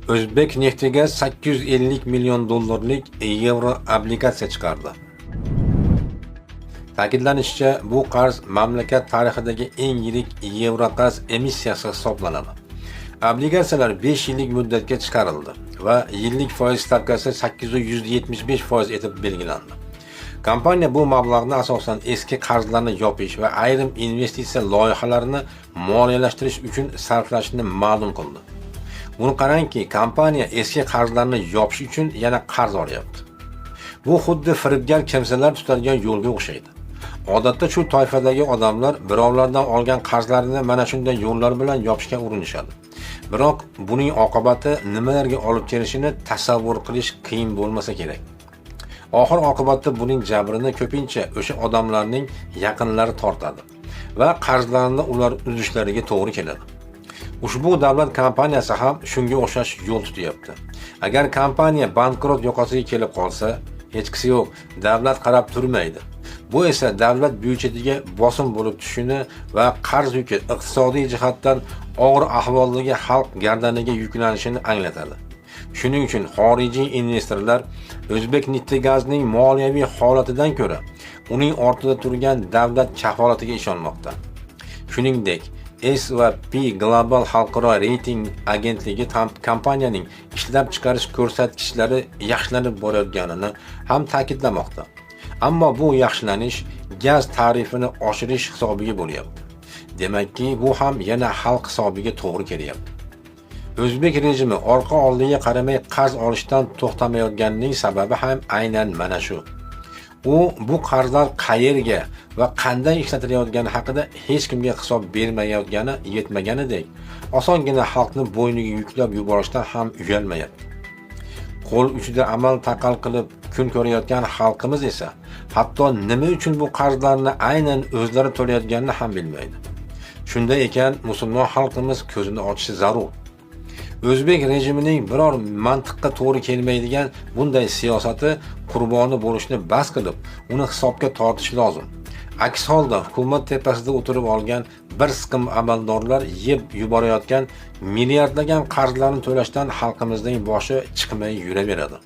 O'zbekneftegaz 850 million dollarlik yevro obligatsiya chiqardi. Ta'kidlanishicha, bu qarz mamlakat tarixidagi eng yirik yevro qarz emissiyasi hisoblanadi. Obligatsiyalar 5 yillik muddatga chiqarildi va yillik foiz stavkasi 8,75% etib belgilandi. Kompaniya bu mablag'ni asosan eski qarzlarni yopish va ayrim investitsiya loyihalarini moliyalashtirish uchun sarflashini ma'lum qildi. Buni qarangki, kompaniya eski qarzlarni yopish uchun yana qarz olyapti. Bu xuddi firibgar kimsalar tutadigan yo'lga o'xshaydi. Odatda shu toifadagi odamlar birovlardan olgan qarzlarini mana shunday yo'llar bilan yopishga urinishadi. Biroq buning oqibati nimalarga olib kelishini tasavvur qilish qiyin bo'lmasa kerak. Oxir oqibatda buning jabrini ko'pincha o'sha odamlarning yaqinlari tortadi va qarzlarni ular uzishlariga to'g'ri keladi. Ushbu davlat kompaniyasi ham shunga o'xshash yo'l tutyapti. Agar kompaniya bankrot yoqasiga kelib qolsa, hechqisi yo'q, davlat qarab turmaydi. Bu esa davlat byudjetiga bosim bo'lib tushishini va qarz yuki iqtisodiy jihatdan og'ir ahvoldagi xalq gardaniga yuklanishini anglatadi. Shuning uchun xorijiy investorlar O'zbekneftegazning moliyaviy holatidan ko'ra uning ortida turgan davlat kafolatiga ishonmoqda. Shuningdek, S&P Global xalqaro reyting agentligi kompaniyaning ishlab chiqarish ko'rsatkichlari yaxshilanib borayotganini ham ta'kidlamoqda. Ammo bu yaxshilanish gaz tarifini oshirish hisobiga bo'lyapti. Demakki, bu ham yana xalq hisobiga to'g'ri kelyapti. O'zbek rejimi orqa oldiga qaramay qarz olishdan to'xtamayotganining sababi ham aynan mana shu. U bu qarzlar qayerga va qanday ishlatilayotgani haqida hech kimga hisob bermayotgani yetmaganidek, osongina xalqni bo'yniga yuklab yuborishdan ham uyalmayapti. Qo'l uchida amal taqal qilib kun ko'rayotgan xalqimiz esa hatto nima uchun bu qarzlarni aynan o'zlari to'layotganini ham bilmaydi. Shunday ekan, musulmon xalqimiz ko'zini ochishi zarur. O'zbek rejimining biror mantiqqa to'g'ri kelmaydigan bunday siyosati qurboni bo'lishni bas qilib, uni hisobga tortish lozim. Aks holda hukumat tepasida o'tirib olgan bir siqim amaldorlar yeb yuborayotgan milliardlagan qarzlarni to'lashdan xalqimizning boshi chiqmay yuraveradi.